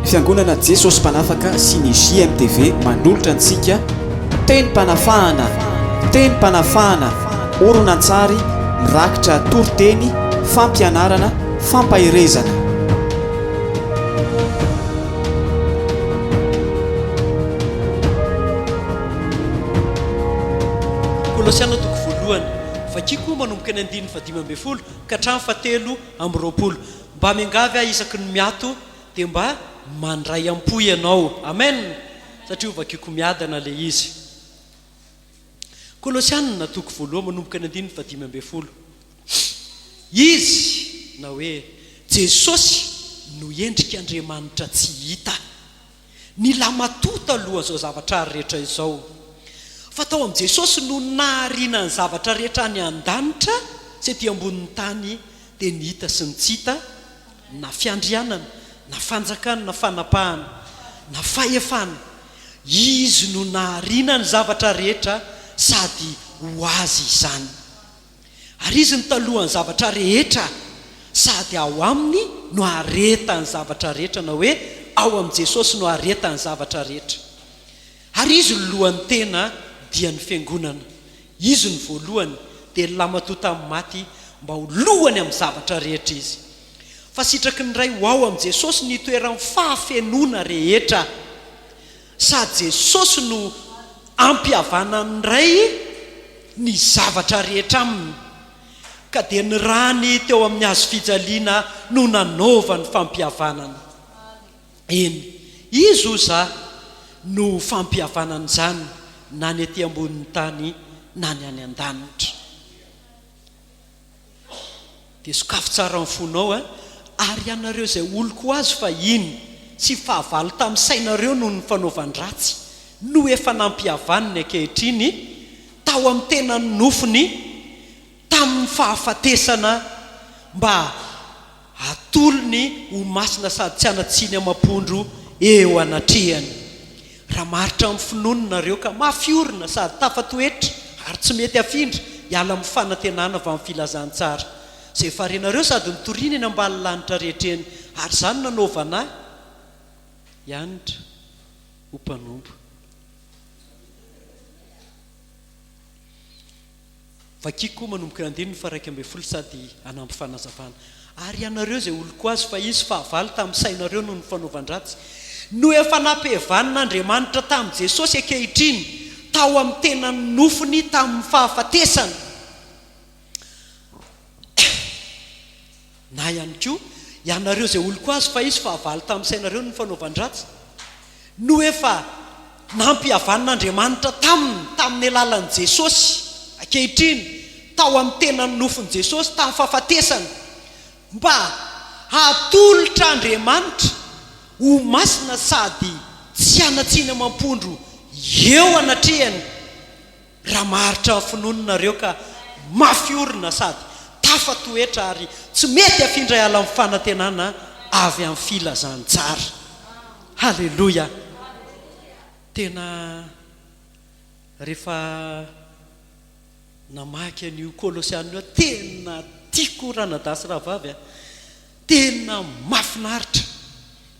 Fiangonana Jesosy Mpanafaka sy ny JMTV manolotra antsika Tenim-panafahana, Tenim-panafahana, horonantsary mirakitra toriteny, fampianarana, fampaherezana. Kolosiana toko voalohany, vakiko manomboka ny andininy fahadimy ambin'ny folo ka hatramin'ny fahatelo amby roapolo. Mba miangavy aho isaky ny miato dia mba mandray am-po ianao. Amen! Satria ho vakiko miadana ilay izy. Kolosiana toko voalohany manomboka ny andininy fahadimy ambin'ny folo. Izy, na hoe Jesosy, no endrik'Andriamanitra tsy hita. Nilamatoa talohan'izao zavatra ary rehetra izao. Fa tao amin'i Jesosy no nahariana ny zavatra rehetra any an-danitra sy ety ambonin'ny tany, dia ny hita sy ny tsy hita, na fiandrianana, na fanjakana, na fanapahana, na fahefana. Izy no nahariana ny zavatra rehetra sady ho Azy izany. Ary Izy no talohan'ny zavatra rehetra, sady ao Aminy no aharetan'ny zavatra rehetra, na hoe ao amin'i Jesosy no aharetan'ny zavatra rehetra. Ary Izy no lohan'ny tena, dia ny Fiangonana. Izy no voalohany, dia ny lamatoa tamin'ny maty, mba ho lohany amin'ny zavatra rehetra Izy. Fa sitraky ny Ray ho ao amin'i Jesosy ny hitoeran'ny fahafenoana rehetra. Sady Jesosy no ampihavanan'ny Ray ny zavatra rehetra aminy, ka dia ny rany teo amin'ny hazo fijaliana no nanaovany fampihavanana. Eny, Izy oza no fampihavanana izany na ny ety ambonin'ny tany na ny any an-danitra. Dia sokafy tsara ny fonao a! Ary ianareo izay oloko ho azy fahiny, sy fahavalo tamin'ny sainareo noho ny fanaovan-dratsy, no efa nampihavaniny ankehitriny tao amin'ny tenan'ny nofony tamin'ny fahafatesana mba Atolony ho masina sady tsy hanan-tsiny amam-pondro eo anatrehany. Raha maharitra amin'ny finoany nareo ka mafy orina sady tafatoetra ary tsy mety hafindra hiala amin'ny fanantenana avy amin'ny filazantsara izay efa renareo sady nitoriana eny ambany lanitra rehetra eny ary izany nanaovana ahy hianitra ho mpanompo. Vakiko koa manomboka eo andininy faha 11 sady hanampy fanazavana. Ary ianareo izay oloko azy fa izy fahavalo tamin'ny sainareo noho ny fanaovan-dratsy, no efa nampihevanin'Andriamanitra tamin'i Jesosy ankehitriny tao amin'ny tenan'ny nofony tamin'ny fahafatesana. Na ihany koa, ianareo izay oloko azy fa izy fahavalo tamin'ny sainareo noho ny fanaovan-dratsy, no efa nampihavanin'Andriamanitra taminy tamin'ny alalan'i Jesosy, ankehitriny, tao amin'ny tenan'ny nofon'i Jesosy, tamin'ny fahafatesany, mba hatolotr'Andriamanitra ho masina sady tsy hanan-tsiny amam-pondro eo anatrehany. Raha maharitra ny finoany nareo ka mafy orina sady tafatoetra ary tsy mety afindra hiala amin'ny fanantenana avy amin'ny filazantsara. Haleloia! Tena rehefa namaky an'io Kolosiana io aho tena tiako ranadahy sy rahavavy a! Tena mahafinaritra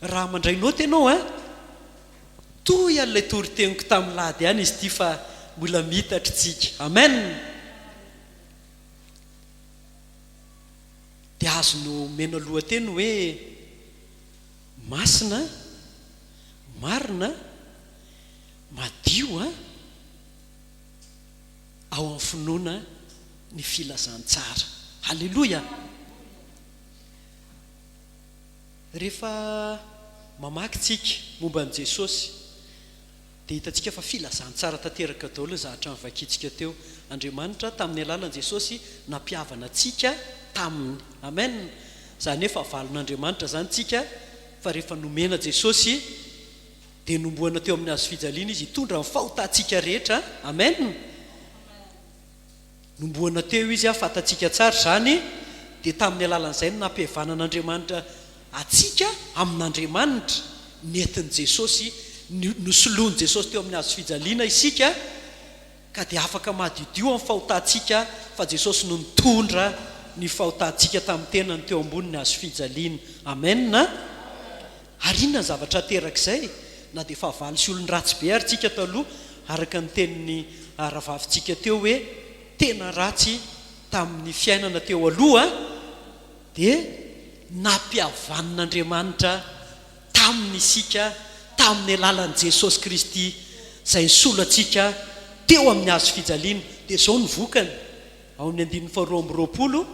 raha mandray naoty ianao a! Toy an'ilay toriteniko tamin'ny lahady ihany izy ity fa mbola miitatra tsika. Amen! Dia azony omena lohateny hoe masina, marina, madio ao amin'ny finoana ny filazantsara. Haleloia! Rehefa mamaky tsika momba an'i Jesosy dia hitantsika fa filazantsara tanteraka daholo ny zavatra novakintsika teo. Andriamanitra tamin'ny alalan'i Jesosy nampihavana antsika taminy. Amen! Izany hoe fahavalon'Andriamanitra izany tsika fa rehefa nomena Jesosy dia nombohana teo amin'ny hazo fijaliana Izy hitondra ny fahotantsika rehetra. Amen! Nombohana teo izy, fantatsika tsara izany, dia tamin'ny alalan'izay no nampihavanan'Andriamanitra antsika amin'Andriamanitra, nentin'i Jesosy, nosoloan'i Jesosy teo amin'ny hazo fijaliana isika, ka dia afaka madiodio amin'ny fahotantsika, fa Jesosy no nitondra ny fahotantsika tamin'ny tenany teo ambonin'ny hazo fijaliana. Amen! Ary inona ny zavatra aterak'izay? Na dia fahavalo sy olon-dratsy be ary tsika taloha, araka ny tenin'ny rahavavintsika teo hoe tena ratsy tamin'ny fiainana teo aloha, dia nampihavan'Andriamanitra taminy isika tamin'ny alalan'i Jesosy Kristy izay nisolo antsika teo amin'ny hazo fijaliana. Dia izao no vokany, ao amin'ny andininy faharoa amby 20,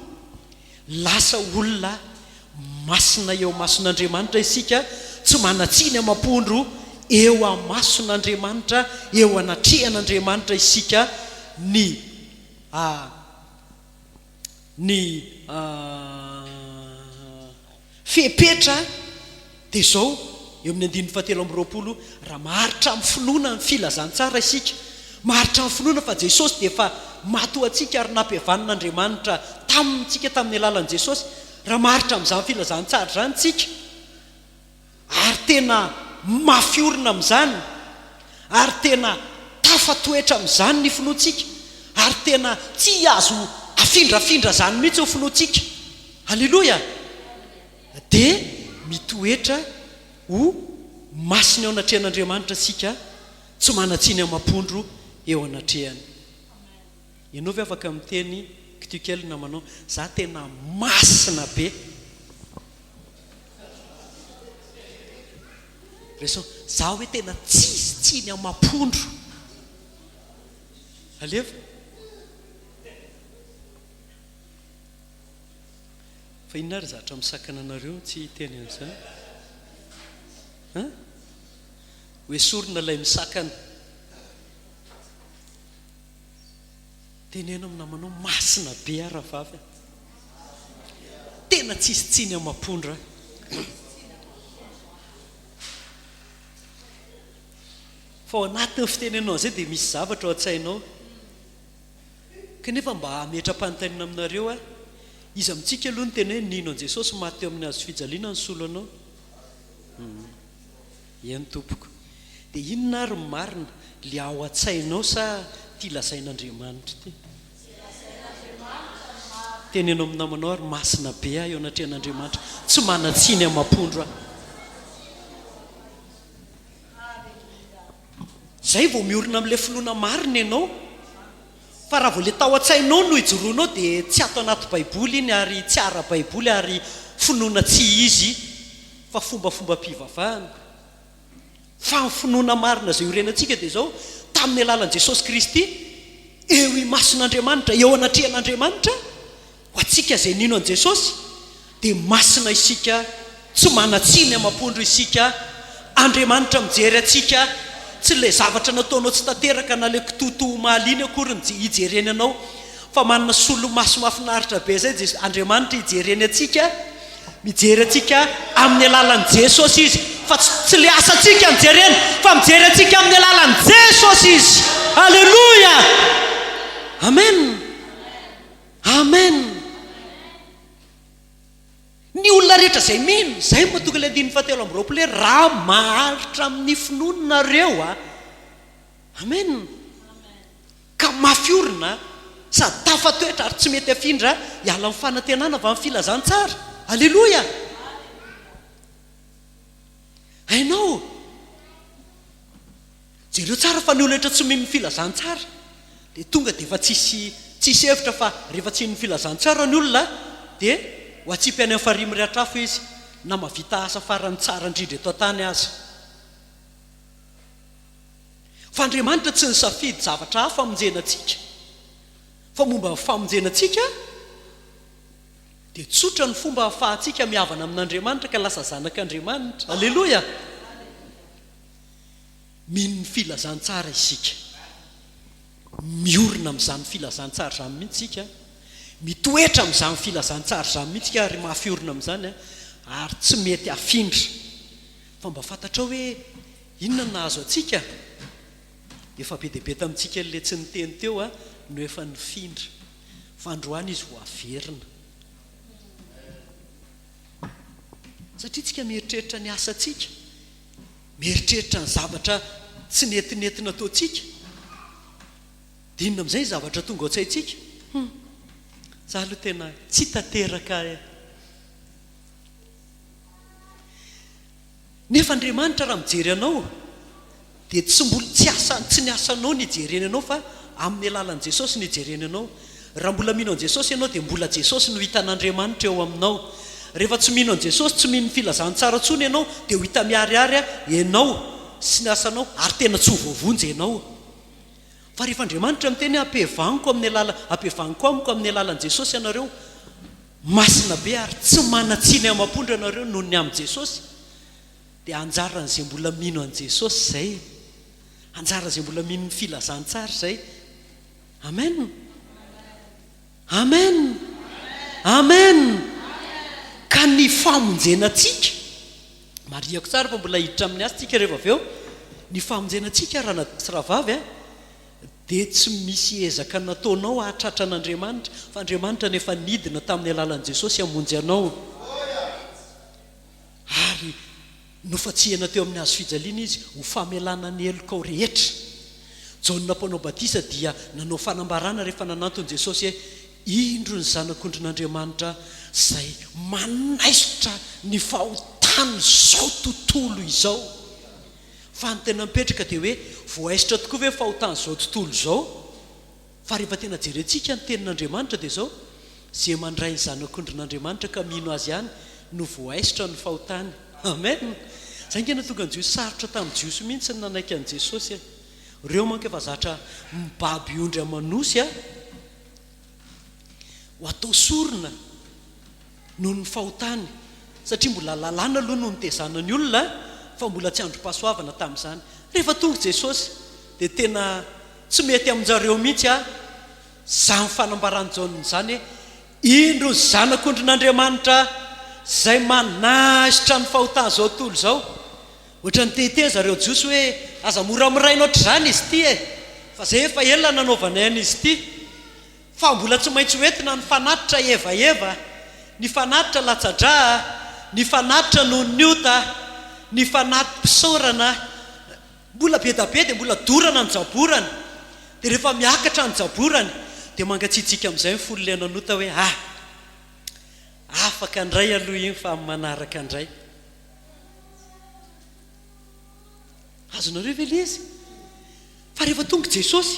Lasa olona masina eo imason'Andriamanitra isika, tsy manan-tsiny amam-pondro eo imason'Andriamanitra, eo anatrehan'Andriamanitra isika, ny a ny fepetra dia izao, eo amin'ny andininy fahatelo amby 20, raha maharitra amin'ny finoana ny filazantsara isika, maharitra amin'ny finoana fa Jesosy dia efa maty ho antsika ary nampihavanina-Andriamanitra tamintsika tamin'ny alalan'i Jesosy, raha maharitra amin'izany filazantsara izany isika, ary tena mafy orina amin'izany, ary tena tafatoetra amin'izany ny finoantsika, ary tena tsy azo afindrafindra izany mihitsy ny finoantsika. Aleloia! Dia mitoetra ho masina eo anatrehan'Andriamanitra isika, tsy manan-tsiny amam-pondro eo anatrehany. Ianao ve afaka miteny k'ty kely namanao, za tena masina be. Reso, za hoe tena tsisy tsiny amam-pondro. Alefa. Fa inona ary zatra misakana anareo tsy hiteny an'izany? Hein? Ho esorina ilay misakana. Teneno amin'ny namanao, masina be aho rahavavy a. Tena tsisy tsiny amam-pondro aho. Fa ao anatin'ny fitenenao an'izay dia misy zavatra ao an-tsainao. Kanefa mba hametra-panontaniana aminareo aho, iza amintsika aloha no tena hoe nino an'i Jesosy maty teo amin'ny hazo fijaliana nisolo anao? Hum. Eny tompoko. Dia inona ary ny marina, le ao an-tsainao sa ity lazain'Andriamanitra ity? Izay lazain'Andriamanitra no marina. Teneno amin'ny namanao ary masina be aho eo anatrehan'Andriamanitra, tsy manan-tsiny amam-pondro aho. Izay vao miorina amin'ilay finoana marina ianao. Fa raha vao ilay tao an-tsainao no ijoroanao dia tsy ato anaty baiboly iny ary tsy ara-baiboly ary finoana tsy izy fa fombafombam-pivavahana. Fa ny finoana marina izay iorenantsika dia izao, tamin'ny alalan'i Jesosy Kristy, eo imason'Andriamanitra, eo anatrehan'Andriamanitra, Ho antsika izay nino an'i Jesosy dia masina isika, tsy manan-tsiny amam-pondro isika, Andriamanitra mijery antsika, tsy ilay zavatra nataonao tsy tanteraka na ilay kitoatoa omaly iny akory no hijereny anao fa manana solomaso mahafinaritra be izay Jes- Andriamanitra hijereny antsika, mijery antsika amin'ny alalan'i Jesosy Izy fa tsy tsy ilay asantsika no jereny fa mijery antsika amin'ny alalan'i Jesosy Izy. Aleloia! Amen! Amen! Ny olona rehetra izay mino, izay no mahatonga ilay andininy fahatelo amby 20 hoe raha maharitra amin'ny finoana nareo a, amen, ka mafy orina sady tafatoetra ary tsy mety afindra hiala amin'ny fanantenana avy amin'ny filazantsara. Aleloia! Hainao? Jereo tsara fa ny olona rehetra tsy mino ny filazantsara dia tonga dia efa tsisy tsisy hevitra fa rehefa tsy hino ny filazantsara ny olona dia ho atsipy any amin'ny farihy mirehitra afo izy na mahavita asa farany tsara indrindra eto an-tany aza. Fa Andriamanitra tsy nisafidy zavatra hafa hamonjena antsika fa momba ny famonjena antsika dia tsotra ny fomba ahafahantsika mihavana amin'Andriamanitra ka lasa zanak'Andriamanitra. Aleloia! Mino ny filazantsara isika. Miorina amin'izany filazantsara izany mihitsy isika. Mitoetra amin'izany filazantsara izany mihitsy isika ary mafy orina amin'izany ary tsy mety hafindra. Fa mba fantatrao hoe inona no nahazo antsika? Efa be dia be tamintsika ilay tsy niteny teo no efa nifindra. Fa androany izy vao averina. Satria tsika mieritreritra ny asantsika. Mieritreritra ny zavatra tsy netinety nataontsika, dia inona amin'izay ny zavatra tonga ao an-tsaintsika? Hum, za aloha tena tsy tanteraka eh. Nefa Andriamanitra raha mijery anao dia tsy mbola, tsy asa, tsy ny asanao no ijereny anao fa amin'ny alalan'i Jesosy no ijereny anao. Raha mbola mino an'i Jesosy ianao dia mbola Jesosy no hitan'Andriamanitra eo aminao. Rehefa tsy mino an'i Jesosy, tsy mino ny filazantsara intsony ianao dia ho hita miharihary ianao sy ny asanao ary tena tsy ho voavonjy ianao. Fa rehefa Andriamanitra miteny hoe ampihavaniko amin'ny alala, ampihavaniko amiko amin'ny alalan'i Jesosy ianareo, masina be ary tsy manan-tsiny amam-pondro ianareo noho ny amin'i Jesosy, dia anjaran'izay mbola mino an'i Jesosy izay. Anjaran'izay mbola mino ny filazantsara izay. Amen. Amen. Amen. Ka ny famonjena antsika, marihako tsara fa mbola hiditra amin'ny asa tsika rehefa avy eo, ny famonjena antsika ranadahy sy rahavavy a, dia tsy misy ezaka nataonao hahatratra an'Andriamanitra, fa Andriamanitra no efa nidina tamin'ny alalan'i Jesosy hamonjy anao. Ary nofantsihana teo amin'ny hazo fijaliana Izy ho famelana ny helokao rehetra. Jaona Mpanao Batisa dia nanao fanambarana rehefa nanantona Jesosy hoe, Indro ny Zanak'ondrin'Andriamanitra izay manaisotra ny fahotan'izao tontolo izao. Fa ny tena mipetraka dia hoe, voaisotra tokoa ve ny fahotan'izao tontolo izao? Fa rehefa tena jerentsika ny tenin'Andriamanitra dia izao, Izay mandray ny Zanak'ondrin'Andriamanitra ka mino Azy ihany no voaisotra ny fahotany. Amen! Izay ange no tonga ny Jiosy, sarotra tamin'ny Jiosy mihitsy ny nanaiky an'i Jesosy e! Ireo manko efa zatra mibaby ondry aman'osy a! Ho atao sorona noho ny fahotany, satria mbola lalàna aloha no nitezana ny olona fa mbola tsy androm-pahasoavana tamin'izany. Rehefa tonga Jesosy dia tena Tsy mety amin-jareo mihitsy a! Zany fanambaran'i Jaona izany hoe, Indro ny Zanak'ondrin'Andriamanitra izay manaisotra ny fahotan'izao tontolo izao. Ohatran'ny te-hiteny zareo Jiosy hoe, Aza mora miraina ohatr'izany izy ity e! Fa izay efa ela nanaovanay an'izy ity. Fa mbola tsy maintsy ho entina ny fanatitra evaheva, ny fanatitra latsa-drà, ny fanatitra noho ny ota, ny fanati-pisaorana. Mbola be da be dia mbola dorana ny jaborany. Dia rehefa miakatra ny jaborany dia mangatsiatsiaka amin'izay ny fon'ilay nanota hoe ah! Afaka indray aloha iny fa amin'ny manaraka indray. Azonareo ve ilay izy? Fa rehefa tonga Jesosy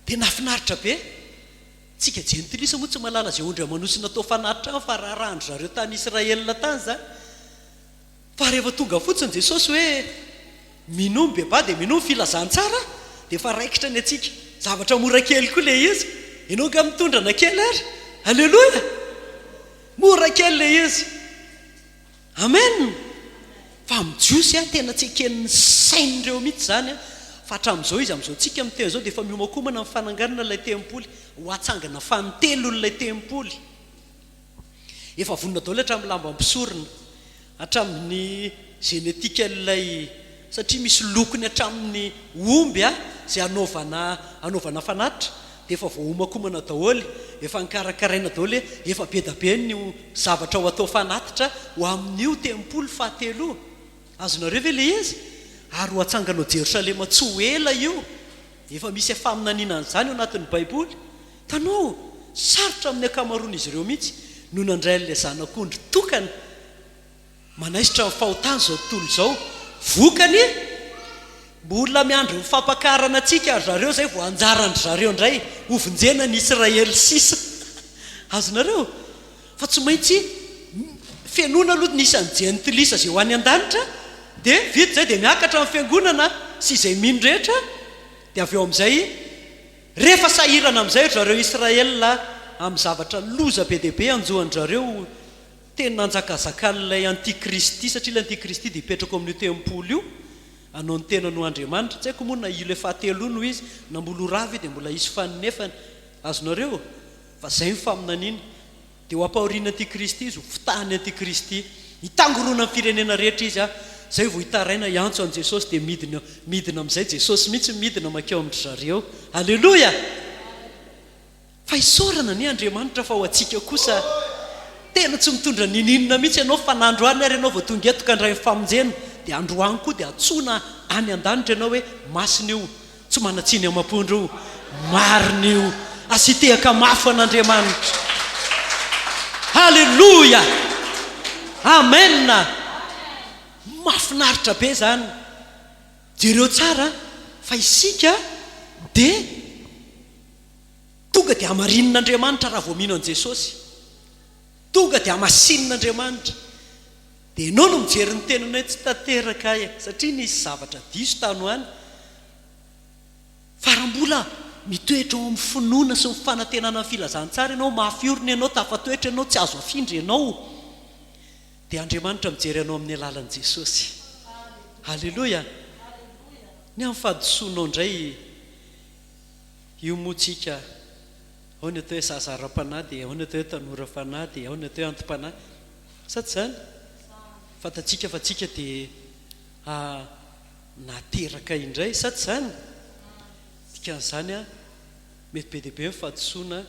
dia nahafinaritra be. Tsika jentilisa moa tsy mahalala izay ondry aman'osy natao fanatitra any fa raharahan-dry zareo tany Israël tany izany. Fa rehefa tonga fotsiny Jesosy hoe minoa mibebaha dia minoa ny filazantsara dia efa raikitra ny antsika. Zavatra mora kely koa ilay izy. Ianao angaha mitondra na kely ary? Aleloia! Mora kely ilay izy. Amen! Fa amin'ny Jiosy a, tena tsy eken'ny sain'ireo mihitsy izany a. Fa hatramin'izao izy, amin'izao tsika miteny izao dia efa miomakomana ny fananganana ilay tempoly. Ho atsangana fanintelony ilay tempoly. Efa vonona daholo hatramin'ny lambam-pisorona, hatramin'ny génétique-n'ilay, satria misy lokony hatramin'ny omby izay hanaovana hanaovana fanatitra, dia efa voaomakomana daholo, efa nokarakaraina daholo, efa be da be ny zavatra ho atao fanatitra ho amin'io tempoly fahatelo io. Azonareo ve ilay izy? Ary ho atsangana ao Jerosalema tsy ho ela io. Efa misy faminaniana an'izany ao anatin'ny Baiboly. Hitanao, sarotra amin'ny ankamaroan'izy ireo mihitsy no nandray an'ilay Zanak'ondry tokana manaisotra ny fahotana izao tontolo izao. Vokany, mbola miandry ny fampakarana antsika ry zareo izay vao anjaran-dry zareo indray hovonjena ny Israely sisa. Azonareo? Fa tsy maintsy fenoina aloha ny isan'ny jentilisa izay ho any an-danitra, dia vita izay dia miakatra ny fiangonana sy izay mino rehetra, dia avy eo amin'izay, rehefa sahirana amin'izay ry zareo Israel amin'ny zavatra loza be dia be hanjo an-dry zareo, tena hanjakazakan'ilay antikristy, satria ilay antikristy dia hipetraka ao amin'io tempoly io, hanao ny tenany ho Andriamanitra, tsy haiko moa na io ilay fahatelo io no izy, na mbola ho rava io dia mbola hisy faninefany, azonareo? Fa izay ny faminaniana. Dia ho ampahorian'ny antikristy izy, ho fitahan'ny antikristy. Hitangorona ny firenena rehetra izy, izay vao hitaraina hiantso an'i Jesosy dia midina, midina amin'izay Jesosy mihitsy midina mankeo amin-dry zareo. Aleloia! Fa isaorana anie Andriamanitra fa ho antsika kosa tena tsy mitondra ninininona mihitsy ianao fa na androany ary ianao vao tonga eto ka handray ny famonjena dia androany koa dia antsoina any an-danitra ianao hoe masina io Tsy manan-tsiny amam-pondro io. Marina io. Asitehaka mafy an'Andriamanitra. Haleloia! Amen! Mahafinaritra be izany. Jereo tsara fa isika dia tonga dia hamarinin'Andriamanitra raha vao mino an'i Jesosy. Tonga dia hamasinin'Andriamanitra. Dia ianao no mijery ny tenanao hoe tsy tanteraka aho e, satria nisy zavatra diso tany ho any. Fa raha mbola mitoetra ao amin'ny finoana sy ny fanantenana ny filazantsara ianao, mafy orina ianao, tafatoetra ianao, tsy azo afindra ianao, dia Andriamanitra mijery anao amin'ny alalan'i Jesosy. Aleloia! Ny amin'ny fahadisoanao indray, io moa tsika, ao ny atao hoe zaza ara-panahy, dia ao ny atao hoe tanora fanahy, dia ao ny atao hoe anti-panahy. Sa tsy izany? Fantatsika fa tsika dia nateraka indray, sa tsy izany? Dikan'izany, mety be dia be ny fahadisoana.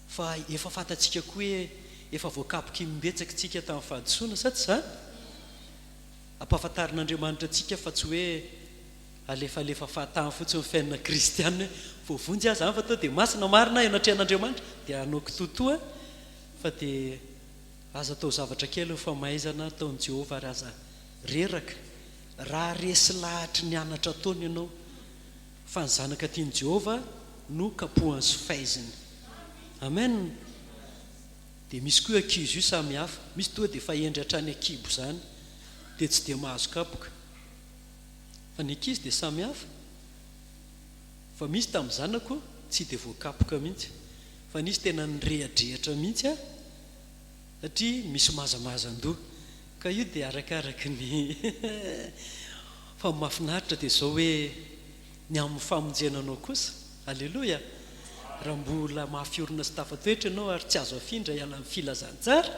Fa efa fantatsika koa hoe efa voakapoka imbetsaka isika tamin'ny fahadisoana, sa tsy izany? Ampahafantarin'Andriamanitra antsika fa tsy hoe alefalefa fahatany fotsiny ny fiainana kristiana hoe voavonjy aho izany fa tonga dia masina marina aho eo anatrehan'Andriamanitra dia hanao kitoatoa fa dia aza atao zavatra kely ny famaizana ataon'i Jehovah ary aza reraka raha resy lahatry ny anatra ataony ianao. Fa ny zanaka tian'i Jehovah no kapohany sy faiziny. Amen! Dia misy koa ankizy io samy hafa. Misy toa dia efa hendry hatrany an-kibo izany dia tsy dia mahazo kapoka. Fa ny ankizy dia samy hafa. Fa misy tamin'ny zanako tsy dia voakapoka mihitsy. Fa nisy tena nirehadrehatra mihitsy aho satria misy mazamazan-doha. Ka io dia arakaraky ny Fa ny mahafinaritra dia izao hoe ny amin'ny famonjena anao kosa, Aleloia, raha mbola mafy orina sy tafatoetra ianao ary tsy azo afindra hiala amin'ny filazantsara,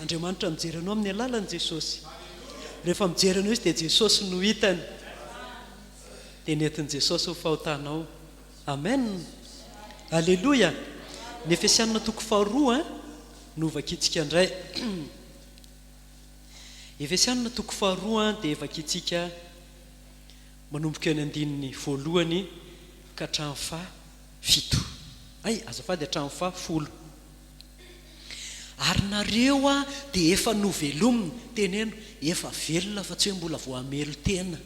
Andriamanitra mijery anao amin'ny alalan'i Jesosy. Rehefa mijery anao Izy dia Jesosy no hitany. Dia nentin'i Jesosy ho fahotanao. Amen! Aleloia! Ny Efesianina toko faharoa no hovakintsika indray. Efesianina toko faharoa dia vakintsika manomboka eo ny andininy voalohany ka hatramin'ny faha fito. Hay, azafady, hatramin'ny faha folo. Ary nareo dia efa novelomina, teneno, efa velona fa tsy hoe mbola vao hamelon-tena.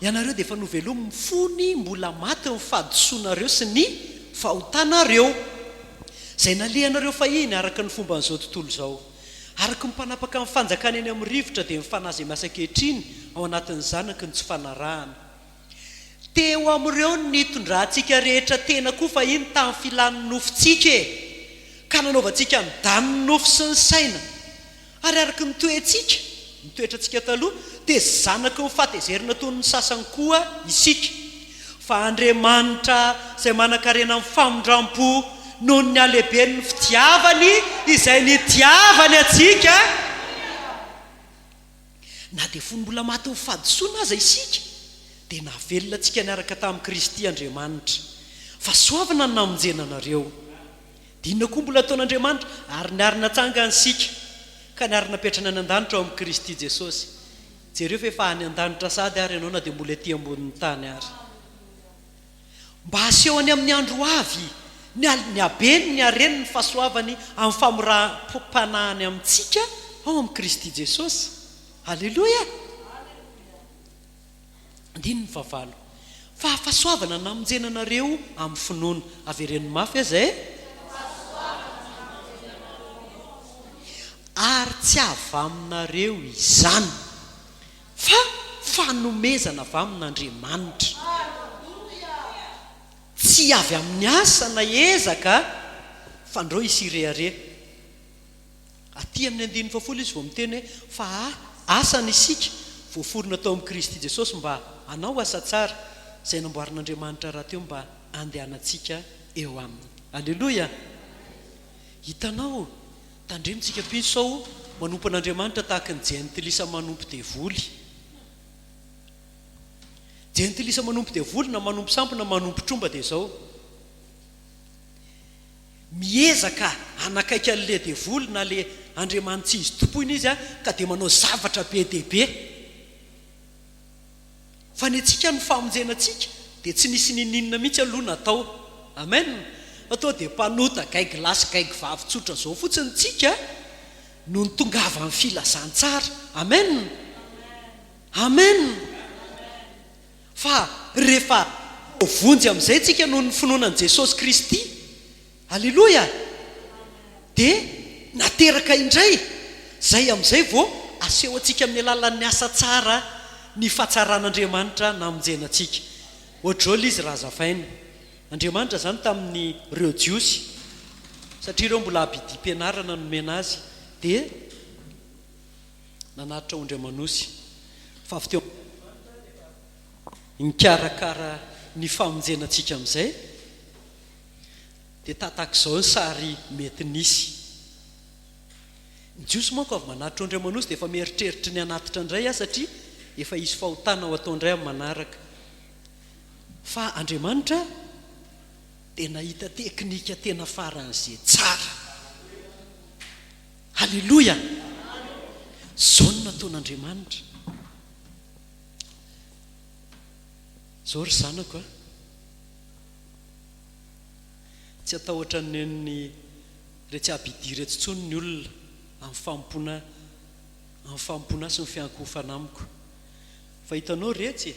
Ianareo dia efa novelominy fony mbola maty ny fahadisoanareo sy ny fahotanareo, izay nalehanareo fahiny araka ny fomban'izao tontolo izao, araka ny mpanapaka ny fanjakana eny amin'ny rivotra, dia ny fanahy izay miasa ankehitriny ao anatin'ny zanaky ny tsy fanarahana. Teo amin'ireo no nitondrantsika rehetra tena koa fahiny tamin'ny filan'ny nofontsika e, ka nanaovantsika ny danin'ny nofo sy ny saina. Ary araka ny toetsika, ny toetrantsika taloha, dia zanaky ny fahatezerana toy ny sasany koa isika. Fa Andriamanitra izay manankarena amin'ny famindram-po noho ny halehiben'ny fitiavany izay nitiavany antsika, na dia fony mbola matin'ny fahadisoana aza isika, dia nahavelona antsika niaraka tamin'i Kristy Andriamanitra. Fahasoavana no namonjena anareo. Dia inona koa mbola ataon'Andriamanitra? Ary ny ary natsangany isika, ka ny ary napetrany any an-danitra ao amin'i Kristy Jesosy. Jereo fa efa any an-danitra sahady ary ianao na dia mbola ety ambonin'ny tany ary. Mba hasehony amin'ny andro ho avy ny ny habeny, ny hareny, ny fahasoavany amin'ny famoram-panahiny amintsika ao amin'i Kristy Jesosy. Aleloia! Andininy fahavalo. Fa fahasoavana namonjena anareo amin'ny finoana. Avereno mafy aza e! Fahasoavana namonjena anareo amin'ny finoana. Ary tsy avy aminareo izany, fa fanomezana avy amin'Andriamanitra. Tsy avy amin'ny asa na ezaka, fandrao hisy hirehareha. Aty amin'ny andininy fahafolo izy vao miteny hoe, Fa asany isika, voaforona tao amin'i Kristy Jesosy mba hanao asa tsara, izay namboarin'Andriamanitra rahateo mba handehanantsika eo aminy. Aleloia! Hitanao, tandremo tsika mpino sao manompo an'Andriamanitra tahaka ny jentilisa manompo devoly. Jentilisa manompo devoly na manompo sampy na manompo tromba dia izao. Miezaka hanakaiky an'ilay devoly na ilay andriamani-tsy izy tompoina izy ka dia manao zavatra be dia be. Fa ny antsika ny famonjena antsika dia tsy nisy n'inon'inona mihitsy aloha natao. Amen! Fa tonga dia mpanota gaigy lahy sy gaigy vavy tsotra izao fotsiny tsika no nitongavan'ny filazantsara. Amen! Amen! Fa rehefa voavonjy amin'izay tsika noho ny finoana an'i Jesosy Kristy, Aleloia! Dia nateraka indray, izay amin'izay vao aseho antsika amin'ny alalan'ny asa tsara ny fahatsaran'Andriamanitra namonjena antsika. Ohatr'izao ilay izy raha azavaina. Andriamanitra izany tamin'ireo Jiosy, satria ireo mbola abidim-pianarana nomena azy, dia nanatitra ondry aman'osy. Fa avy teo amin'Andriamanitra dia efa nikarakara ny famonjena antsika amin'izay. Dia tatak'izao ny sary mety nisy. Ny Jiosy manko avy manatitra ondry aman'osy dia efa mieritreritra ny hanatitra indray aho satria efa hisy fahotana ho atao indray amin'ny manaraka. Fa Andriamanitra dia nahita teknika tena faran'izay tsara. Aleloia! Izao no nataon'Andriamanitra. Izao ry zanako a! Tsy hatahotra an'ny retsy abidia retsy intsony ny olona amin'ny fanompoana amin'ny fanompoana ahy sy ny fiankohofana amiko. Fa hitanao retsy e!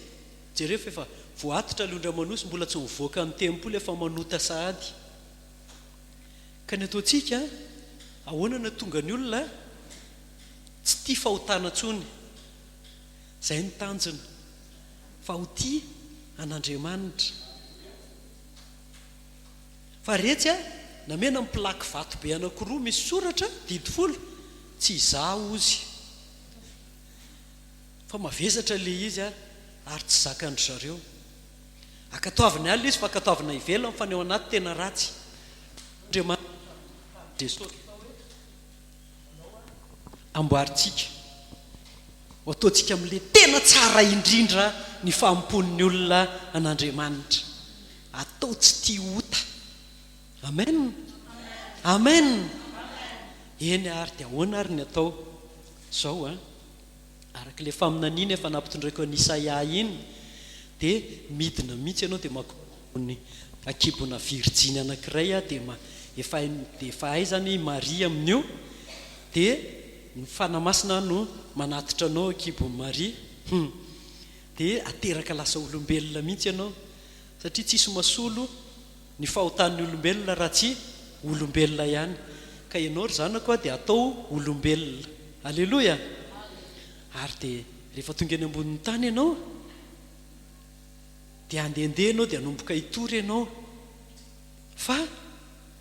Jereo fa efa voatitra ilay ondry aman'osy mbola tsy mivoaka ny tempoly efa manota sahady. Ka ny ataontsika, ahoana no hahatonga ny olona tsy tia fahotana intsony? Izay no tanjona. Fa ho tia an'Andriamanitra. Fa retsy a, namena ny plaque vato be anankiroa misy soratra, didy folo, tsy izaho ozy. Fa mavesatra le izy a, ary tsy zakan-dry zareo. Ankatoaviny alina izy fa ankatoavina ivelany fa ny ao anaty tena ratsy. Andriamanitra Jesosy. Amboarintsika. Ho ataontsika amin'ilay tena tsara indrindra ny fanompoan'ny olona an'Andriamanitra. Atao tsy tia ota. Amen! Amen! Eny ary, dia ahoana ary ny atao? Izao an, araka ilay faminaniana efa nampitondraiko an'i Isaia iny, dia midina mihitsy ianao dia mankao ambony ankibona virjiny anankiray aho dia efa dia efa hay izany i Maria amin'io, dia ny Fanahy Masina no manatitra anao an-kibon'i Maria. Hum. Dia ateraka lasa olombelona mihitsy ianao. Satria tsisy masolo ny fahotan'ny olombelona raha tsy olombelona ihany. Ka ianao ry zanako a dia atao olombelona. Aleloia! Ary dia rehefa tonga eny ambonin'ny tany ianao, dia handehandeha ianao dia hanomboka hitory ianao. Fa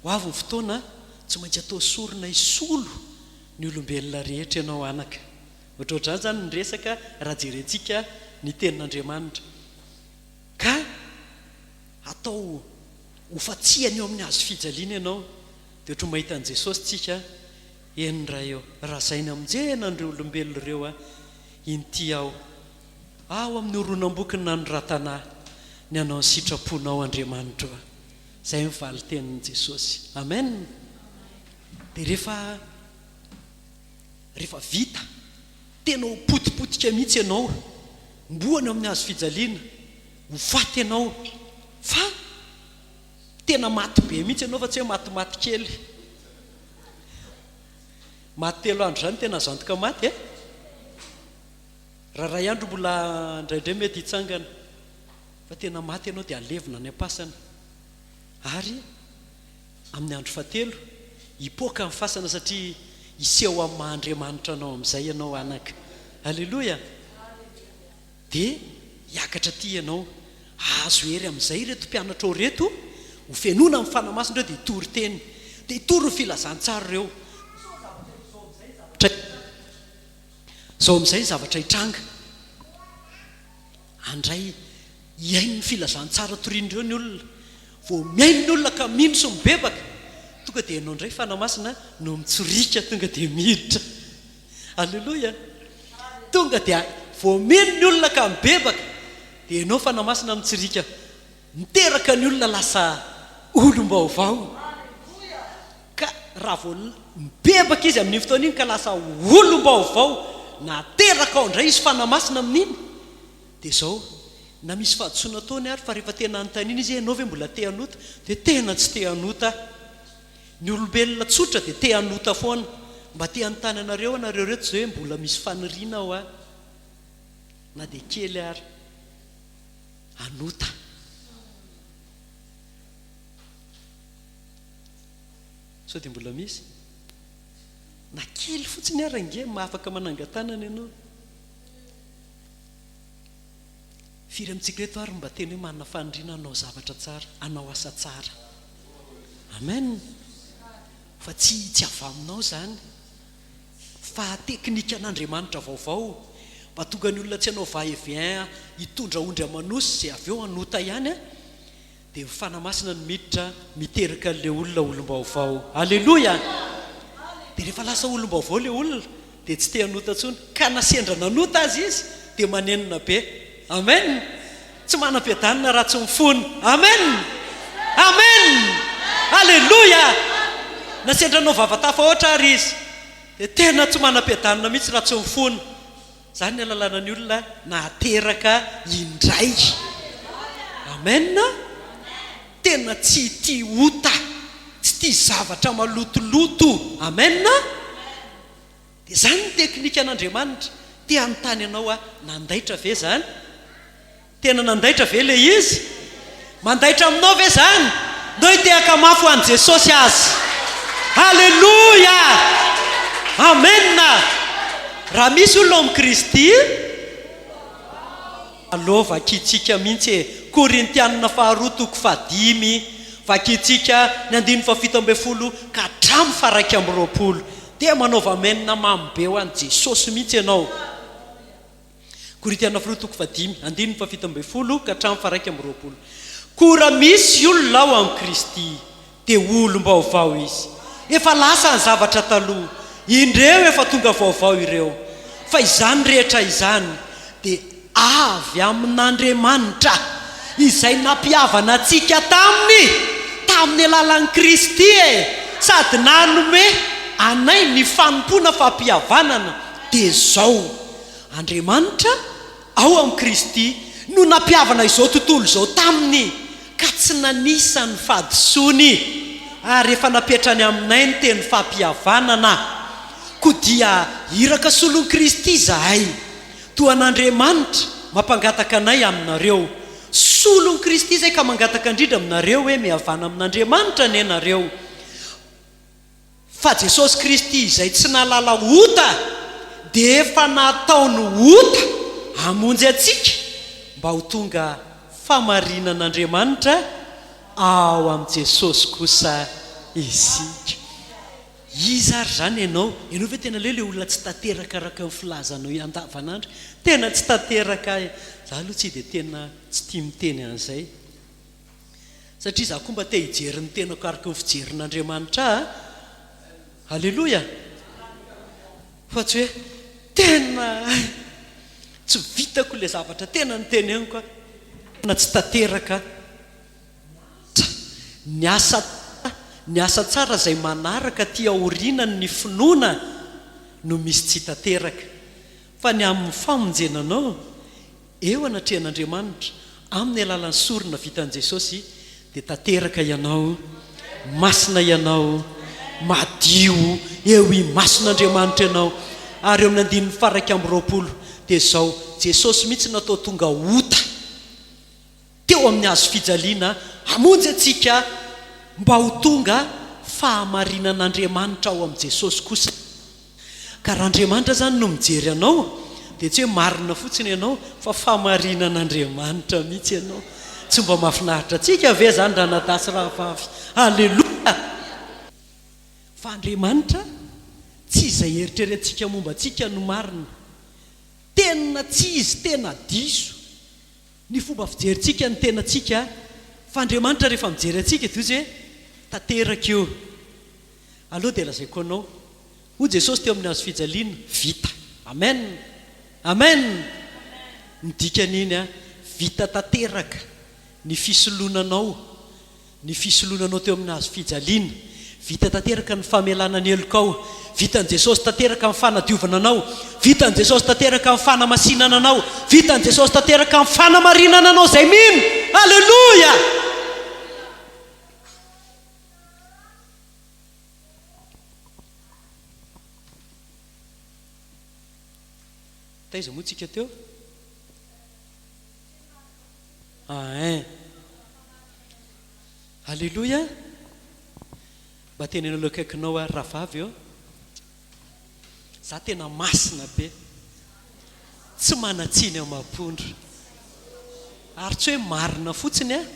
ho avy ny fotoana tsy maintsy atao sorona hisolo ny olombelona rehetra ianao anaka. Ohatrohatr'izany izany ny resaka raha jerentsika ny tenin'Andriamanitra. Ka atao ho fatsihana eo amin'ny hazo fijaliana ianao, dia ohatry ny mahita an'i Jesosy tsika, eny Ray ô, raha izay namonjena an'ireo olombelona ireo aho, inty aho, ao amin'ny horonam-boky nanoratana ahy, ny hanao ny sitraponao Andriamanitro a. Izay ny valin-tenin'i Jesosy. Amen. Dia rehefa rehefa vita, tena ho potipotika mihitsy ianao, mboana eo amin'ny hazo fijaliana, ho faty ianao, fa tena maty be mihitsy ianao fa tsy hoe matimaty kely. Maty telo andro izany tena azo antoka maty e. Raha iray andro mbola indraindray mety hitsangana, fa tena maty ianao dia alevina any am-pasana. Ary amin'ny andro fahatelo, hipoaka ny fasana satria hiseho amin'ny maha Andriamanitra anao amin'izay ianao anaka. Aleloia! Dia hiakatra aty ianao, hahazo hery amin'izay ireto mpianatrao ireto, ho fenoina amin'ny Fanahy Masina ireo dia hitory teny, dia hitory ny filazantsara ireo. Izao amin'izay ny zavatra hitranga. Handray hihaino ny filazantsara torian'ireo ny olona. Vao mihaino ny olona ka mino sy mibebaka, tonga dia ianao indray Fanahy Masina no mitsoriaka tonga dia miditra. Aleloia! Tonga dia vao mino ny olona ka mibebaka, dia ianao Fanahy Masina mitsoriaka miteraka ny olona lasa olom-baovao. Ka raha vao mibebaka izy amin'iny fotoana iny ka lasa olom-baovao nateraka ao indray izy Fanahy Masina amin'iny dia izao, Na misy fahadisoana ataony ary fa rehefa tena anontaniana izy hoe ianao ve mbola te hanota? Dia tena tsy te hanota aho. Ny olombelona tsotra dia te hanota foana. Mba te hanontany anareo aho nareo reto izao hoe mbola misy faniriana hoa na dia kely ary hanota. Sao dia mbola misy? Na kely fotsiny ary ange afaka manangan-tanana ianao. Firy amintsika eto ary mba tena hoe manana faniriana hanao zavatra tsara, hanao asa tsara? Amen! Fa tsy tsy avy aminao izany, fa teknikan'Andriamanitra vaovao. Mba tonga ny olona tsy hanao va et vient hitondra ondry aman'osy izay avy eo hanota ihany an! Dia ny Fanahy Masina no miditra miteraka an'ilay olona olom-baovao. Aleloia! Dia rehefa lasa olom-baovao ilay olona dia tsy te hanota intsony. Ka na sendra nanota aza izy dia manenina be. Amen! Tsy manam-piadanana raha tsy mifona. Amen! Amen! Aleloia! Na sendra nanao vava tafahoatra ary izy dia tena tsy manam-piadanana mihitsy raha tsy mifona. Izany ny alalana ny olona nahateraka indray. Amen. Tena tsy tia ota, tsy tia zavatra malotoloto. Amen. Dia izany ny teknikan'Andriamanitra. Te hanontany anao aho, nandaitra ve izany? Tena nandaitra ve ilay izy? Mandaitra aminao ve izany? Ndao hitehaka mafy ho an'i Jesosy aza. Aleloia! Amena! Raha misy olona ao amin'i Kristy, aleo vakintsika mihitsy e. Korintianina faharoa toko fahadimy, vakintsika ny andininy fahafito ambinifolo ka hatramin'ny faha-21. Dia manaova amena mamy be ho an'i Jesosy mihitsy ianao. Korintiana faharoa toko fahadimy, andininy fahafito ambinifolo ka hatramin'ny faha-21. Koa raha misy olona ao amin'i Kristy, dia olom-baovao izy. Efa lasa ny zavatra taloha, indreo efa tonga vaovao ireo. Fa izany rehetra izany dia avy amin'Andriamanitra, izay nampihavana antsika taminy, tamin'ny alalan'i Kristy e, sady nanome anay ny fanompoana fampihavanana, dia izao, Andriamanitra, ao amin'i Kristy, no nampihavana izao tontolo izao taminy, ka tsy nanisa ny fahadisoany, ary efa napetrany aminay ny teny fampihavanana. Koa dia iraka solon'i Kristy izahay, toa an'Andriamanitra mampangataka anay aminareo. Solon'i Kristy izahay ka mangataka indrindra aminareo hoe mihavana amin'Andriamanitra anie nareo. Fa Jesosy Kristy izay tsy nahalala ota dia efa nataony ota hamonjy antsika mba ho tonga famarinan'Andriamanitra ao amin'i Jesosy kosa isika. Iza ary izany ianao? Ianao ve tena ilay olona tsy tanteraka araka ny filazanao andavanandro? Tena tsy tanteraka aho e! Za aloha tsy dia tena tsy tia miteny an'izay. Satria izaho koa mba te hijery ny tenako araka ny fijerin'Andriamanitra ahy. Aleloia! Fa tsy hoe tena tsy vitako ilay zavatra tena noteneniko aho. Tena tsy tanteraka aho. Ny asa ny asa tsara izay manaraka aty aorianany ny finoana no misy tsy tanteraka. Fa ny amin'ny famonjena anao Eo anatrehan'Andriamanitra, amin'ny alalan'ny sorona vitan'i Jesosy, dia tanteraka ianao, masina ianao, madio eo imason'Andriamanitra ianao. Ary eo amin'ny andininy faha-21 dia izao, Jesosy mihitsy natao tonga ota teo amin'ny hazo fijaliana hamonjy antsika mba ho tonga fahamarinan'Andriamanitra ao amin'i Jesosy kosa. Ka raha Andriamanitra izany no mijery anao dia tsy hoe marina fotsiny ianao fa fahamarinan'Andriamanitra mihitsy ianao. Tsy mba mahafinaritra antsika ve izany ranadahy sy rahavavy? Aleloia! Fa Andriamanitra tsy izay eritreretintsika momba antsika no marina. Tena tsy izy tena diso ny fomba fijerintsika ny tenantsika fa Andriamanitra rehefa mijery antsika dia hoy izy hoe tanteraka io. Aleo dia lazaiko anao, hoy Jesosy teo amin'ny hazo fijaliana, vita. Amen! Amen! Ny dikan'iny an, vita tanteraka ny fisoloana anao, ny fisoloana anao teo amin'ny hazo fijaliana. Vita tanteraka ny famelana ny helokao. Vitan'i Jesosy tanteraka ny fanadiovana anao. Vitan'i Jesosy tanteraka ny fanamasinana anao. Vitan'i Jesosy tanteraka ny fanamarinana anao izay mino. Aleloia! Taiza moa tsika teo? Ain. Aleloia! Mba teneno eo akaikinao ary rahavavy ô. Za tena masina be. Tsy manan-tsiny amam-pondro. Ary tsy hoe marina fotsiny an,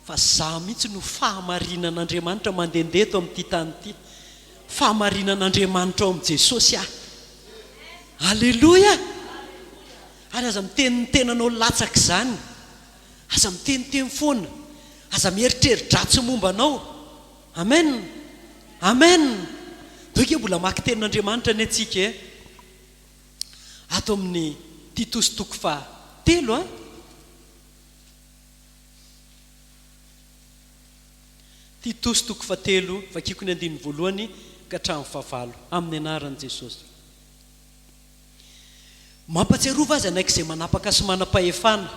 fa za mihitsy no fahamarinan'Andriamanitra mandehandeha eto amin'ity tany ity. Fahamarinan'Andriamanitra ao amin'i Jesosy aho. Aleloia! Ary aza miteny ny tenanao latsak'izany. Aza miteniteny foana. Aza mieritreri-dratsy momba anao. Amen! Amen! Toy ke mbola mamaky tenin'Andriamanitra anie tsika e! Ato amin'ny Titosy toko faha telo a. Titosy toko fahatelo, vakiko ny andininy voalohany ka hatramin'ny fahavalo, amin'ny anaran'i Jesosy. Mampatsiarova azy hanaiky izay manapaka sy manam-pahefana,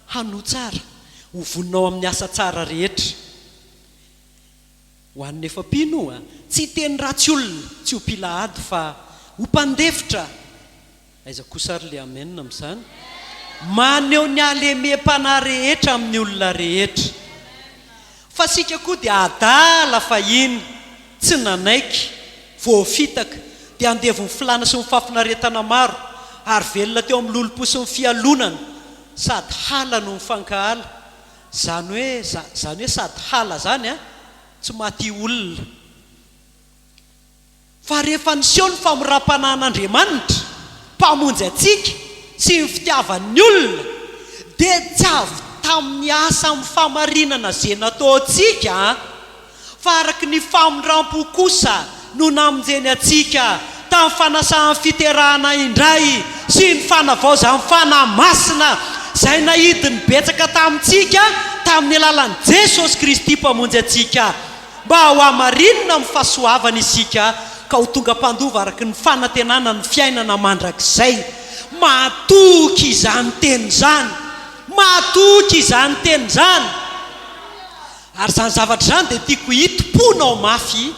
hanoa tsara, ho vonona ao amin'ny asa tsara rehetra. Ho an'ny efa mpino, tsy hiteny ratsy olona, tsy ho mpila ady fa ho mpandefitra. Aiza kosa ary le amen amin'izany? Maneho ny halemem-panahy rehetra amin'ny olona rehetra. Fa isika koa dia adala fahiny, tsy nanaiky, voafitaka, dia andevon'ny filàna sy ny fahafinaretana maro, ary velona teo amin'ny lolompo sy ny fialonana, sady hala no mifankahala. Izany hoe, izany hoe sady hala izany an, tsy maty olona. Fa rehefa niseho ny famoram-panahin'Andriamanitra, Mpamonjy antsika, sy ny fitiavany ny olona, dia tsy avy tamin'ny asa amin'ny fahamarinana izay nataontsika, fa araka ny famindram-po kosa no namonjeny antsika tamin'ny fanasan'ny fiterahana indray sy ny fanavaozan'ny Fanahy Masina, izay naidiny betsaka tamintsika tamin'ny alalan'i Jesosy Kristy Mpamonjy antsika. Mba hohamarinina amin'ny fahasoavana isika ka ho tonga mpandova araka ny fanantenana ny fiainana mandrakizay. Mahatoky izany teny izany! Mahatoky izany teny izany! Ary izany zavatra izany dia tiako hitompoanao mafy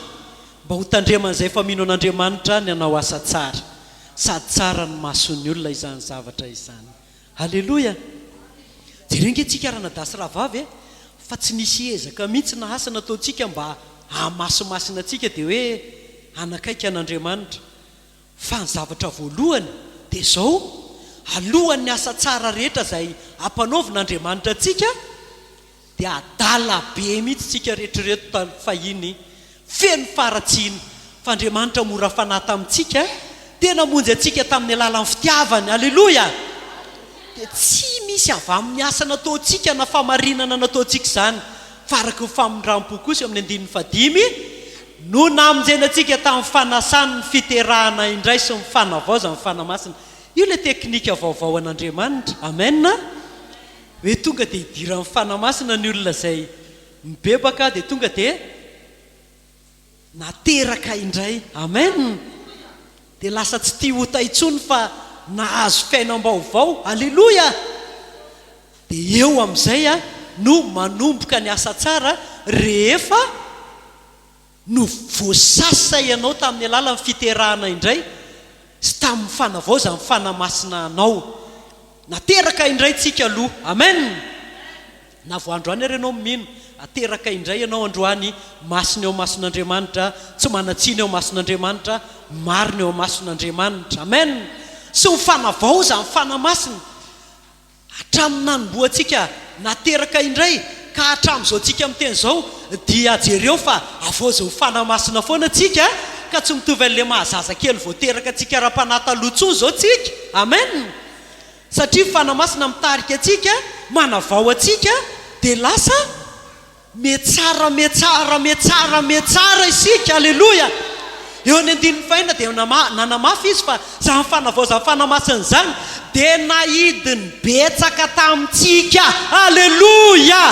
mba ho tandreman'izay efa mino an'Andriamanitra ny hanao asa tsara. Sady tsara ny mason'ny olona izany zavatra izany. Aleloia! Jereo ange tsika ranadahy sy rahavavy e, fa tsy nisy ezaka mihitsy na asa nataontsika mba hahamasimasina antsika dia hoe hanakaiky an'Andriamanitra. Fa ny zavatra voalohany dia izao, alohan'ny asa tsara rehetra izay ampanaovin'Andriamanitra antsika Dia adala be mihitsy tsika rehetra ireto tany fahiny, feno faharatsiana, fa Andriamanitra mora fanahy tamintsika, dia namonjy antsika tamin'ny alalan'ny fitiavany, Aleloia! Dia tsy misy avy amin'ny asa nataontsika na famarinana nataontsika izany, fa araka ny famindram-po kosa eo amin'ny andininy fahadimy, no namonjena antsika tamin'ny fanasany ny fiterahana indray sy ny fanavaozany ny Fanahy Masina. Io ilay teknika vaovao an'Andriamanitra. Amen! Hoe tonga dia idiran'ny Fanahy Masina ny olona izay mibebaka dia tonga dia nateraka indray. Amen! Dia lasa tsy tia ota intsony fa nahazo fiainam-baovao. Aleloia! Dia eo amin'izay no manomboka ny asa tsara rehefa no voasasa ianao tamin'ny alalan'ny fiterahana indray sy tamin'ny fanavaozan'ny Fanahy Masina anao. Nateraka indray tsika aloha. Amen! Na vao androany ary ianao mino, ateraka indray ianao androany, masina eo imason'Andriamanitra, tsy manan-tsiny eo imason'Andriamanitra, marina eo imason'Andriamanitra. Amen! Sy ny fanavaozan'ny Fanahy Masina. Hatramin'ny nanombohantsika nateraka indray ka hatramin'izao tsika miteny izao dia jereo fa havaozin'ny Fanahy Masina foana tsika ka tsy mitovy an'ilay maha zaza kely vao teraka antsika ara-panahy taloha intsony izao tsika. Amen! Satria Fanahy Masina mitarika antsika, manavao antsika dia lasa Metsara, metsara, metsara, metsara isika, aleloia! Eo amin'ny andininy fahenina dia nanamafy izy fa izany fanavaozan'ny Fanahy Masina izany dia naidiny betsaka tamintsika, aleloia!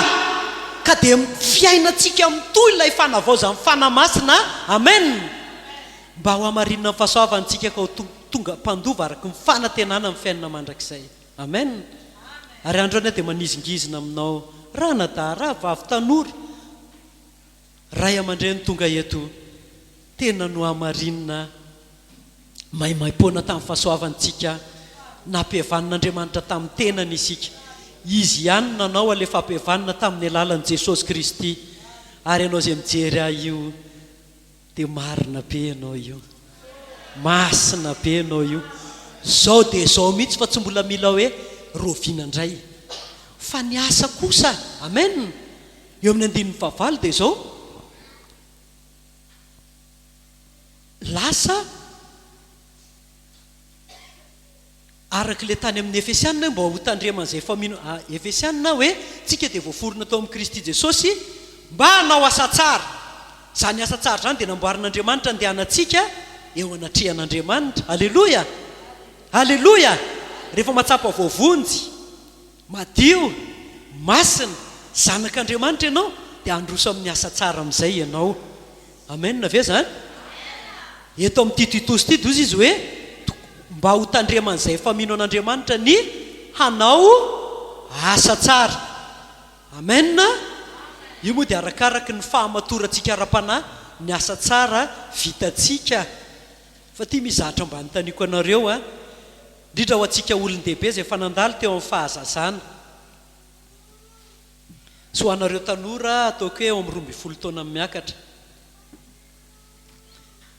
Ka dia fiainantsika mitohy ilay fanavaozan'ny Fanahy Masina. Amen! Mba ho hamarinina ny fahasoavany tsika ka ho tonga mpandova araka ny fanantenana ny fiainana mandrakizay. Amen! Ary androany aho dia manizingizina aminao ranadahy, rahavavy, tanora, ray aman-dreny tonga eto, tena nohamarinina maimaimpoana tamin'ny fahasoavany tsika, nampihavanon'Andriamanitra tamin'ny tenany isika. Izy ihany no nanao ilay fampihavanana tamin'ny alalan'i Jesosy Kristy. Ary ianao izay mijery ahy io, Dia marina be ianao io. Masina be ianao io. Zao dia zao mihitsy fa tsy mbola mila hoe raoviana indray. Fa ny asa kosa, amen, eo amin'ny andininy fahavalo dia zao, lasa Araka ilay tany amin'ny Efesiana hoe mba ho tandreman'izay efa mino, Efesiana hoe tsika dia voaforona tao amin'i Kristy Jesosy mba hanao asa tsara. Izany asa tsara izany dia namboarin'Andriamanitra handehanantsika eo anatrehan'Andriamanitra. Aleloia! Aleloia! Rehefa mahatsapa voavonjy, madio, masina, zanak'Andriamanitra ianao dia handroso amin'ny asa tsara amin'izay ianao. Amen ve zany? Eto amin'ity Titosy ity dozy izy hoe mba ho tandreman'izay efa mino an'Andriamanitra ny hanao asa tsara. Amen. Io moa dia arakaraky ny fahamatorantsika ara-panahy ny asa tsara vitantsika. Fa ity misy zavatra mba anontaniako anareo an, indrindra ho antsika olon-dehibe izay efa nandalo teo amin'ny fahazazana. Tsy ho anareo tanora ataoko hoe eo amin'ny 12 taona miakatra.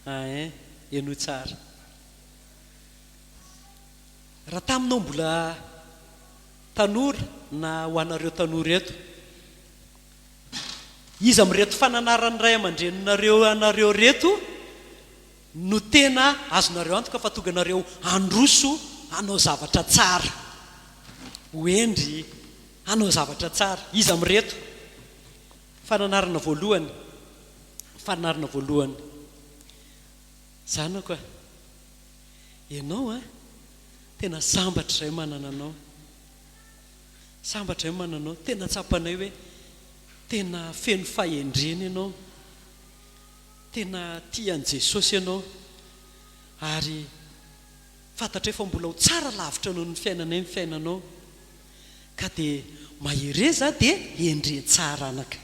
Ein, henoy tsara. Raha taminao mbola tanora na ho anareo tanora eto, iza amin'ireto fananaran'ny ray aman-dreninareo anareo ireto no tena azonareo antoka fa tonga anareo handroso hanao zavatra tsara, ho hendry hanao zavatra tsara. Iza amin'ireto? Fananarana voalohany, fananarana voalohany. Zanako a, ianao a, tena sambatra izahay manana anao. Sambatra izahay manana anao. Tena tsapanay hoe tena feno fahendrena ianao. Tena tia an'i Jesosy ianao ary fantatray fa mbola ho tsara lavitra noho ny fiainanay ny fiainanao ka dia mahereza dia hendre tsara anaka.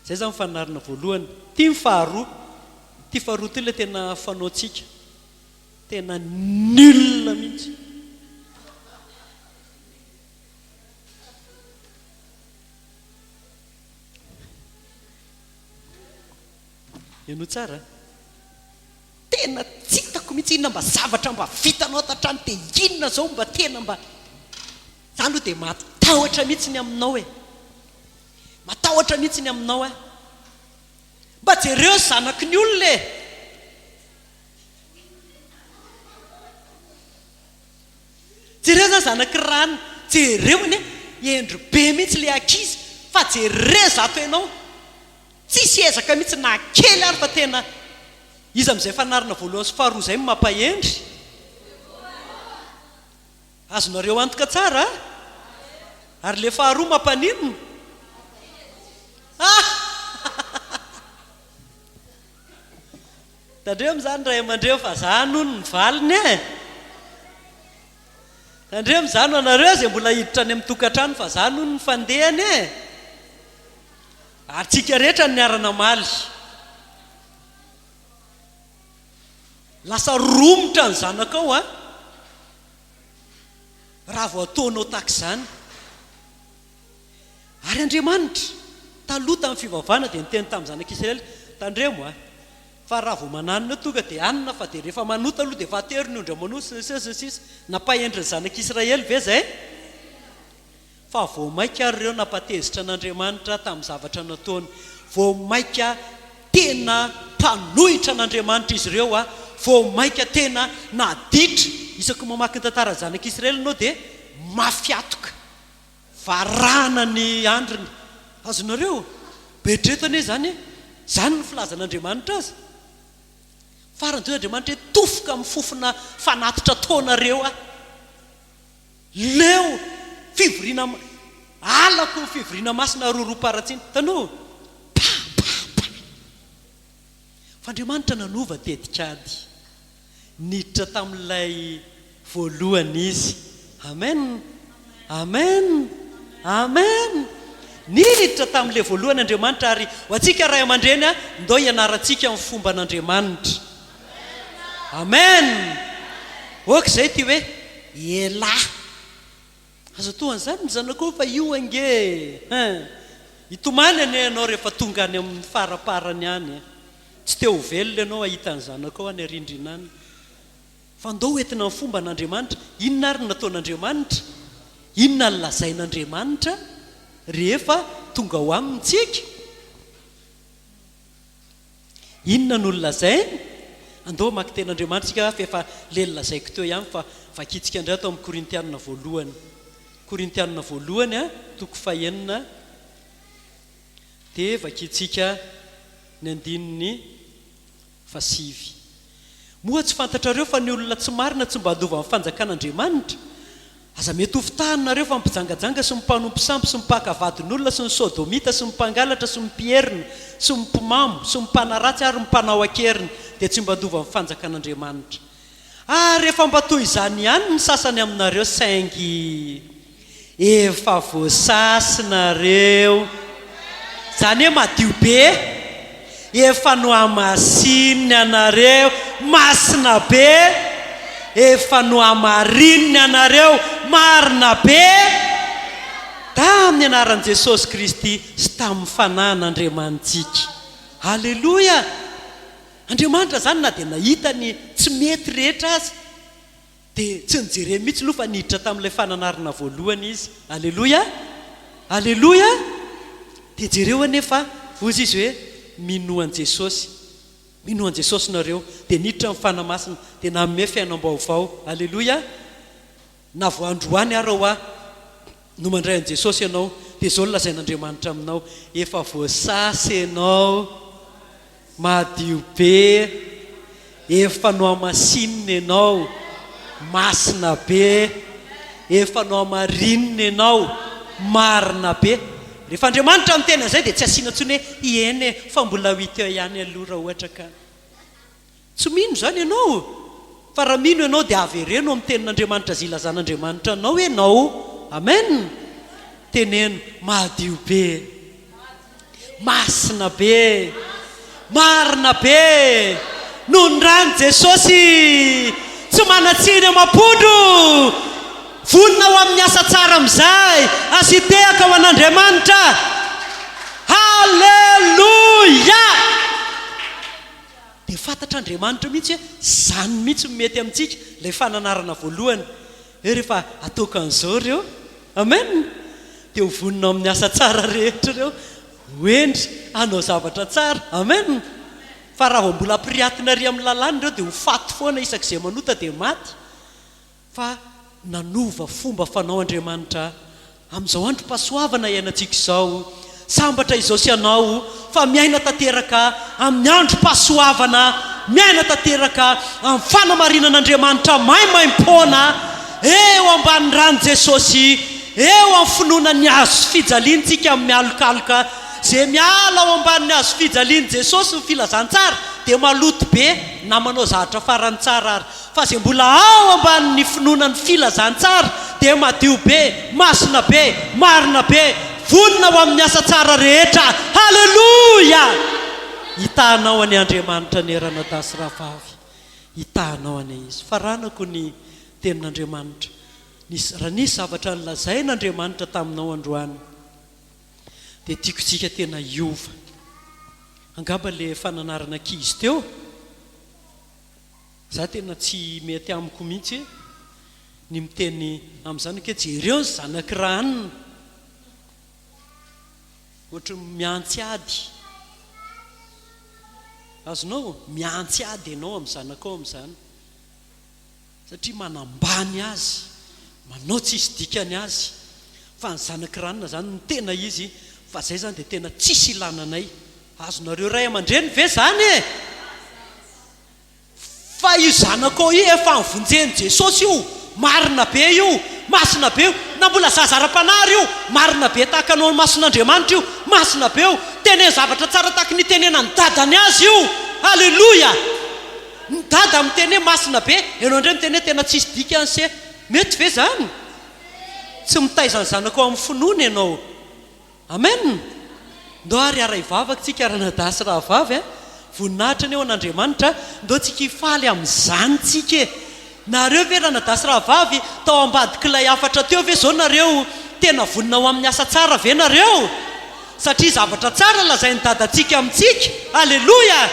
Izay izany fanarina voalohany. Ity ny faharoa. Ity faharoa ity ilay tena fanaontsika. Tena nul mihitsy. Henoy tsara a! Tena tsy hitako mihitsy inona mba zavatra mba vitanao ato an-trano dia inona izao mba tena mba. Za aloha dia matahotra mihitsy ny aminao e! Matahotra mihitsy ny aminao aho. Mba jereo ny zanaky ny olona e! Jereo zany zanak'i Rana, jereo anie, hendry be mihitsy le ankizy fa jereo zato enao, tsisy ezaka mihitsy na kely ary fa tena, iza amin'izay fanarina voalohany sy faharoa izay no mampahendry? Azonareo antoka tsara a? Ary le faharoa mampaninona? Ah! Tandremo izany ray aman-dreny fa zany hono ny valiny e! Tandremo izany ho anareo izay mbola hiditra any amin'ny tokantrano fa zany hono ny fandehany e! Ary tsika rehetra no niara-namaly. Lasa romotra ny zanakao an! Raha vao ataonao tahaka izany. Ary Andriamanitra, taloha tamin'ny fivavahana dia niteny tamin'ny zanak'Israely, Tandremo a! Fa raha vao mananona eo tonga dia hanina fa dia rehefa manota aloha dia efa atero ny ondry aman'osy sy ny sisa sy ny sisa. Nampahendry ny zanak'Israely ve izay? Fa vao mainka ary ireo nampatezitra an'Andriamanitra tamin'ny zavatra nataony. Vao mainka tena mpanohitra an'Andriamanitra izy ireo a! Vao mainka tena naditra. Isaky ny mamaky ny tantaran'ny zanak'Israely ianao dia mafy hatoka. Varahana ny andriny. Azonareo? Betreto anie izany e! Izany no filazan'Andriamanitra azy. Farany dia hoy Andriamanitra hoe, Tofoka amin'ny fofona fanatitra ataonareo aho. Leo fivoriana. Halako ny fivoriana masina roroam-paharatsiana. Hitanao? Pa! Pa! Pa! Fa Andriamanitra nanova tetikady. Niditra tamin'ilay voalohany Izy. Amen! Amen! Amen! Niditra tamin'ilay voalohany Andriamanitra ary ho antsika ray aman-dreny, ndao hianarantsika ny fomban'Andriamanitra. Amen! Ok izay ity hoe elah. Aza toa an'izany ny zanakao fa io ange e! Hein! Hitomany anie ianao rehefa tonga any amin'ny faraparany any e! Tsy te ho velona ianao hahita ny zanakao any arindrina any. Fa ndao hoentina amin'ny fomban'Andriamanitra. Inona ary no nataon'Andriamanitra? Inona no lazain'Andriamanitra rehefa tonga ao aminy tsika? Inona no nolazainy? Andao hamaky tenin'Andriamanitra isika fa efa le nolazaiko teo ihany fa vakintsika indray ato amin'ny Korintianina voalohany. Korintianina voalohany a, toko fahenina dia vakintsika ny andininy fahasivy. Moa tsy fantatrareo fa ny olona tsy marina tsy mba handova ny fanjakan'Andriamanitra? Aza mety ho fitahana nareo fa ny mpijangajanga sy ny mpanompo sampy sy ny mpaka vadin'olona sy ny sodomita sy ny mpangalatra sy ny mpierina sy ny mpimamo sy ny mpanaratsy ary ny mpanao an-keriny dia tsy mba handova ny fanjakan'Andriamanitra. Ary efa mba toy izany ihany ny sasany aminareo saingy efa voasasy nareo. Izany hoe madio be. Efa nohamasininy anareo, masina be, efa nohamarininy anareo, marina be, tamin'ny anaran'i Jesosy Kristy sy tamin'ny Fanahin'Andriamanitsika. Aleloia! Andriamanitra izany na dia nahita ny tsy mety rehetra aza, Dia tsy nojereny mihitsy aloha fa niditra tamin'ilay fananarana voalohany izy. Aleloia! Aleloia! Dia jereo anie fa hozy izy hoe, Minoa an'i Jesosy. Minoa an'i Jesosy nareo. Dia niditra ny Fanahy Masina. Dia nanome fiainam-baovao. Aleloia! Na vao androany ara hoa no mandray an'i Jesosy ianao, dia izao no lazain'Andriamanitra aminao, Efa voasasa ianao. Madio be, efa nohamasinina ianao, masina be, efa nohamarinina ianao, marina be. Rehefa Andriamanitra miteny an'izay dia tsy asiana intsony hoe eny e, fa mbola ho hita eo ihany aloha raha ohatra ka. Tsy mino izany ianao? Fa raha mino ianao dia avereno amin'ny tenin'Andriamanitra izay ilazan'Andriamanitra anao ianao. Amen! Teneno, madio be. Masina be! Marina be! Noho ny ran'i Jesosy! Tsy manan-tsiny amam-pondro! Vonona ho amin'ny asa tsara amin'izay! Asio tehaka ho an'Andriamanitra! Haleloia! Dia fantatr'Andriamanitra mihitsy hoe izany mihitsy no mety amintsika, ilay fananarana voalohany. Hoe rehefa ataoko an'izao ireo, Amen! Dia ho vonona amin'ny asa tsara rehetra ireo, ho hendry, hanao zavatra tsara. Amen! Fa raha vao mbola ampiriatina ary amin'ny lalàna ireo dia ho faty foana isak'izay manota dia maty. Fa nanova fomba fanao Andriamanitra amin'izao androm-pahasoavana iainantsika izao. Sambatra izao sy ianao fa miaina tanteraka amin'ny androm-pahasoavana, miaina tanteraka amin'ny fanamarinan'Andriamanitra maimaimpoana, eo ambanin'ny ran'i Jesosy, eo amin'ny finoana ny hazo fijaliany tsika mialokaloka. Izay miala ao ambanin'ny hazo fijalian'i Jesosy ny filazantsara dia maloto be na manao zavatra farany tsara ary. Fa izay mbola ao ambanin'ny finoana ny filazantsara dia madio be, masina be, marina be, vonona ho amin'ny asa tsara rehetra. Haleloia! Hitahanao anie Andriamanitra anie ranadahy sy rahavavy. Hitahanao anie Izy. Faranako ny tenin'Andriamanitra. Nisy, raha nisy zavatra nolazain'Andriamanitra taminao androany, dia tiako isika tena hiova. Angamba ilay fananarana ankizy teo, Za tena tsy mety amiko mihitsy ny miteny amin'izany hoe jereo ny zanak'i Rahanina ohatry ny miantsy ady. Azonao? Miantsy ady ianao amin'ny zanakao amin'izany satria manambany azy, manao tsisy dikany azy fa ny zanak'i Ranona izany no tena izy fa zay izany dia tena tsisy ilana anay. Azonareo ray aman-dreny ve izany e? Fa io zanakao io efa novonjen'i Jesosy io, marina be io, masina be io, Na mbola zaza ara-panahy ary io, marina be tahaka anao mason'Andriamanitra io, masina be io, teneno zavatra tsara tahaka ny itenenan'ny dadany azy io. Aleloia! Ny dada miteny hoe masina be, ianao indray miteny hoe tena tsisy dikany se. Mety ve izany? Tsy mitaiza ny zanakao amin'ny finoana ianao. Amen! Ndao ary hiara-hivavaka tsika ranadahy sy rahavavy a! Voninahitra anie ho an'Andriamanitra, ndao tsika hifaly amin'izany tsika e! Nareo ve ranadahy sy rahavavy tao ambadik'ilay hafatra teo ve zao nareo tena vonona ho amin'ny asa tsara ve nareo? Satria zavatra tsara lazain'i dadantsika amintsika, Aleloia!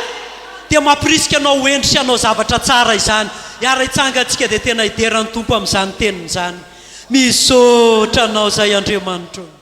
Dia mampirisika anao ho hendry sy hanao zavatra tsara izany. Hiara-hitsangantsika dia tena hidera ny Tompo amin'izany teniny izany. Misaotra Anao izahay Andriamanitra ô!